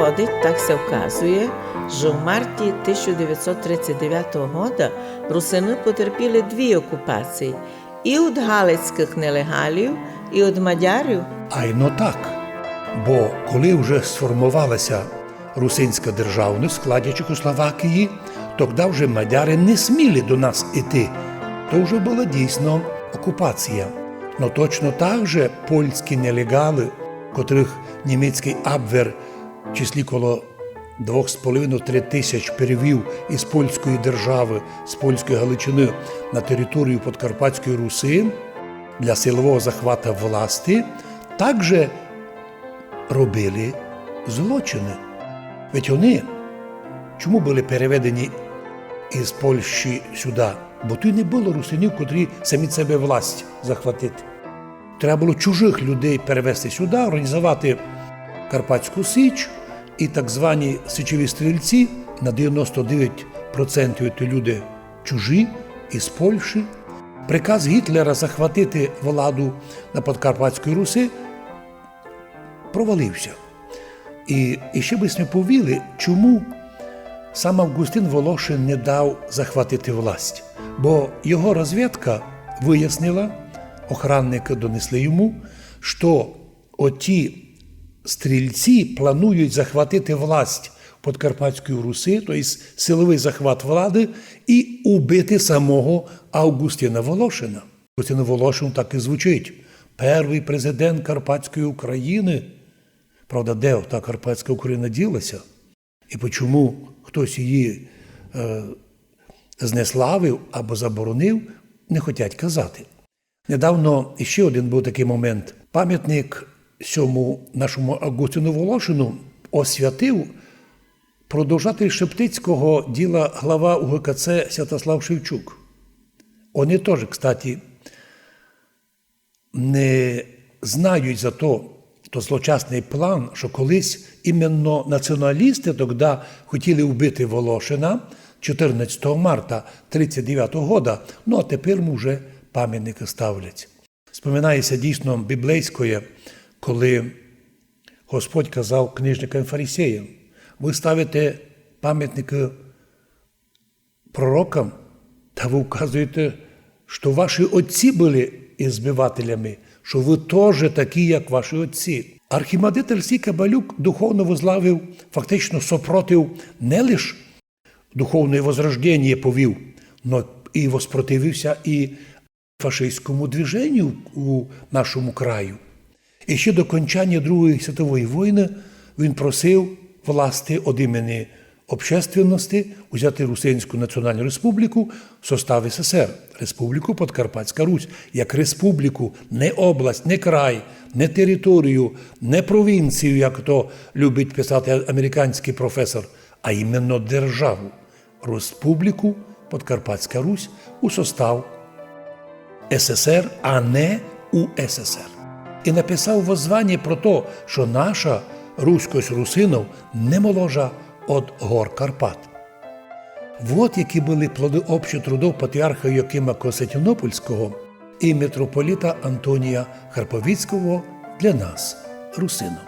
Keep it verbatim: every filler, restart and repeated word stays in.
Выходить, так ся вказує, што в марті тисяча девятсот тридцять девятого года русины потерпіли дві окупації: і од галицькых нелегалів, і од мадярів. Айно так. Бо коли вже сформовала ся русинська державность в складі Чехословакії, тогда вже мадяри не сміли до нас іти. То вже была дійсно окупація. Но точно так же польські нелегалы, котрых німецькый Абвер в числі коло двох з половиною, три тисяч перевів із польської державы, з польської Галичины на територію Подкарпатської Руси для силового захвата власти, также робили злочины. Ведь они чому были переведені із Польщі сюда? Бо туй не было русинів, котрі самі себе власть захватити. Треба было чужых людей перевести сюда, організовати Карпатську Січ, і так звані січові стрільці, на девяносто девять процентів ті люди чужі, із Польщі. Приказ Гітлера захватити владу на Подкарпатській Руси провалив ся. І, і ще бы сьме повіли, чому сам Авґустин Волошин не дав захватити власть. Бо його розвідка выяснила, охранникы донесли йому, што оті стрільці планують захватити власть Подкарпатської Руси, то єсть силовый захват влады, і убити самого Авґустина Волошина. Авґустин Волошин так і звучить. Первый президент Карпатської Україны. Правда, де та Карпатська Україна діла ся? І почому хтось її е, знеславив або заборонив, не хотять казати. Недавно іще один быв такый момент. Памятник сьому нашому Авґустину Волошину освятив продовжатель шептицького діла, глава У Г К Ц Святослав Шевчук. Они тоже, кстати, не знають за то, то злочасный план, што колись іменно націоналісты тогда хотіли вбити Волошина чотирнадцятого марта тридцять девятого года, ну а тепер му вже памятникы ставлять. Споминає ся дійсно біблейськоє, коли Господь казав книжникам і фарисеям: «Вы ставите памятникы пророкам, та вы указуєте, што ваші отці были ізбивателями, што вы тоже такі, як ваші отці». Архімандрит Алексій Кабалюк духовно возглавив фактично сопротив, не лиш духовне возрожденіє повів, но і воспротивив ся і фашистському движеню у нашому краю. І ще до окончаня Другої світової войны він просив власти од імені общественности узяти Русинську Націоналну Республіку в состав С С Р, Республіку Подкарпатська Русь, як республіку, не область, не край, не територію, не провінцію, як то любить писати американськый професор, а іменно державу. Республіку Подкарпатська Русь у состав С С Р, а не У С С Р. І написав воззваня про то, што наша руськость русинов не молодша од гор Карпат. Вот які были плоды общих трудов патріарха Йоакима Константинопольського і митрополита Антонія Харповицького для нас, русинов.